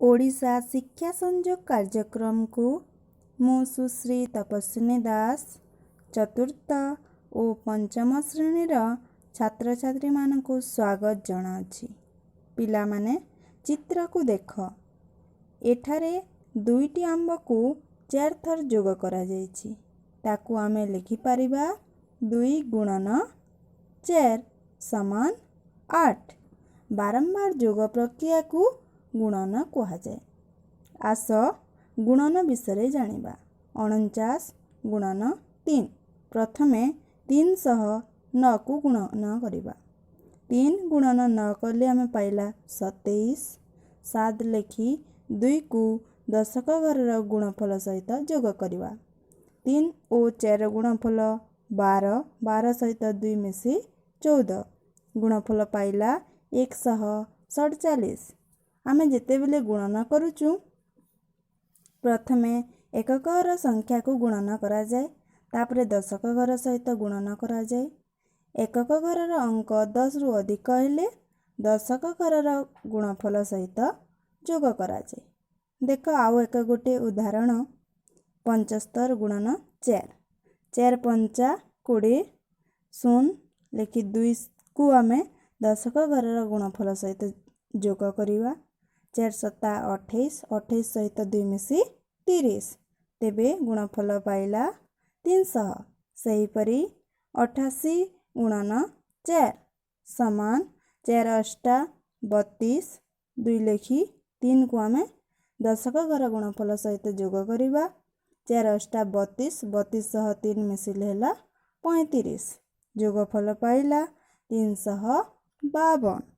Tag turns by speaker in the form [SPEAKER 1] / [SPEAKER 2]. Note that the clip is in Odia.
[SPEAKER 1] ଓଡ଼ିଶା ଶିକ୍ଷା ସଂଯୋଗ କାର୍ଯ୍ୟକ୍ରମକୁ ମୁଁ ସୁଶ୍ରୀ ତପସ୍ୱିନୀ ଦାସ ଚତୁର୍ଥ ଓ ପଞ୍ଚମ ଶ୍ରେଣୀର ଛାତ୍ରଛାତ୍ରୀମାନଙ୍କୁ ସ୍ୱାଗତ ଜଣାଉଛି। ପିଲାମାନେ, ଚିତ୍ରକୁ ଦେଖ। ଏଠାରେ ଦୁଇଟି ଆମ୍ବକୁ ଚାରି ଥର ଯୋଗ କରାଯାଇଛି। ତାକୁ ଆମେ ଲେଖିପାରିବା 2 ଗୁଣନ 4 ସମାନ 8। ବାରମ୍ବାର ଯୋଗ ପ୍ରକ୍ରିୟାକୁ ଗୁଣନ କୁହାଯାଏ। ଆସ, ଗୁଣନ ବିଷୟରେ ଜାଣିବା। 49 ଗୁଣନ 3। ପ୍ରଥମେ 309କୁ ଗୁଣନ କରିବା। 3 ଗୁଣନ 9 କଲେ ଆମେ ପାଇଲା 27। 7 ଲେଖି 2କୁ ଦଶକ ଘରର ଗୁଣଫଳ ସହିତ ଯୋଗ କରିବା। 3 ଓ 4 ଗୁଣଫଳ 12, 12 ସହିତ 2 ମିଶି 14। ଗୁଣଫଳ ପାଇଲା 147। ଆମେ ଯେତେବେଳେ ଗୁଣନ କରୁଛୁ, ପ୍ରଥମେ ଏକକ ଘର ସଂଖ୍ୟାକୁ ଗୁଣନ କରାଯାଏ, ତାପରେ ଦଶକ ଘର ସହିତ ଗୁଣନ କରାଯାଏ। ଏକକ ଘରର ଅଙ୍କ 10ରୁ ଅଧିକ ହେଲେ ଦଶକ ଘରର ଗୁଣଫଳ ସହିତ ଯୋଗ କରାଯାଏ। ଦେଖ, ଆଉ ଏକ ଗୋଟିଏ ଉଦାହରଣ, 75 ଗୁଣନ 4। 4 ପଞ୍ଚା 20, 0 ଲେଖି 2କୁ ଆମେ ଦଶକ ଘରର ଗୁଣଫଳ ସହିତ ଯୋଗ କରିବା। 4 ସତା 28, 28 ସହିତ 2 ମିଶି 30। ତେବେ ଗୁଣଫଳ ପାଇଲା 300। ସେହିପରି 88 ଗୁଣନ 4 ସମାନ 4 ଅଷ୍ଟା 32, 2 ଲେଖି 3କୁ ଆମେ ଦଶକ ଘର ଗୁଣଫଳ ସହିତ ଯୋଗ କରିବା। 4 ଅଷ୍ଟା 32, 32 ସହ 3 ମିଶିଲେ ହେଲା 35। ଯୋଗଫଳ ପାଇଲା 352।